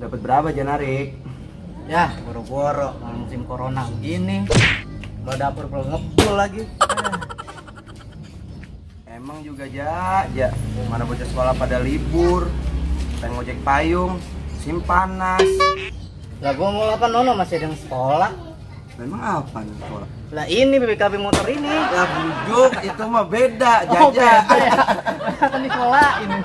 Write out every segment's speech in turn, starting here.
Dapat berapa aja narik? Ya, boro-boro musim corona gini. Lo dapur belum ngebul lagi. Emang juga ja. Mana bocah sekolah pada libur. Pengen ngojek payung, musim panas. Lah gua mau apa Nono masih ada yang sekolah. Memang apa nih sekolah? Lah ini BPKB motor ini. Ya bujuk, itu mah beda, Oh, Jaja. beda ya. Kan di sekolah ini.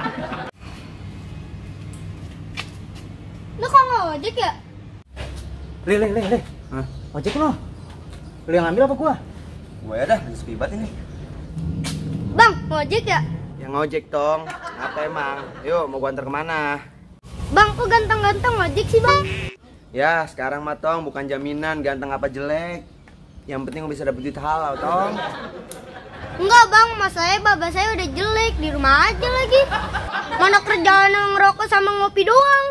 Lu kok nggak ojek ya? Le. Hah? Ojek lo. Lu yang ambil apa gua? Gue ya dah, sepibat ini. Bang, mau ojek ya? Yang ngojek tong, apa emang? Yuk, mau gua antar kemana? Bang, kok ganteng-ganteng ojek sih bang? Ya, sekarang mah tong, bukan jaminan ganteng apa jelek. Yang penting bisa dapet duit halal tong. Enggak bang, mas saya, bapak saya udah jelek, di rumah aja lagi. Mana kerjaan yang ngerokok sama ngopi doang.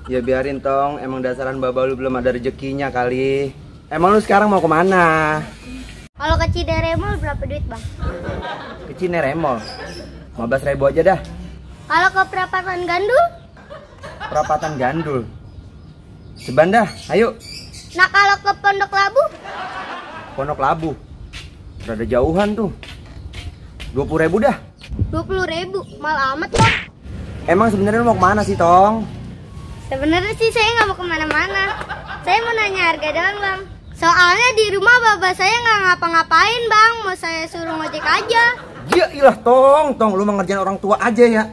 Ya biarin tong, emang dasaran baba lu belum ada rezekinya kali. Emang lu sekarang mau kemana? Kalau ke Ciderem Mall berapa duit bang? Ke Cineremol 15.000 aja dah. Kalau ke perapatan Gandul? Perapatan Gandul Ceban dah, ayo. Nah kalau ke Pondok Labu? Pondok Labu rada jauhan tuh, 20.000 dah. 20.000, mal amat bang. Emang sebenarnya lu mau kemana sih tong? Sebenarnya sih saya nggak mau kemana-mana. Saya mau nanya harga doang bang. Soalnya di rumah bapak saya nggak ngapa-ngapain bang. Mau saya suruh ngojek aja. Ya ilah tong, lu mau ngerjain orang tua aja ya.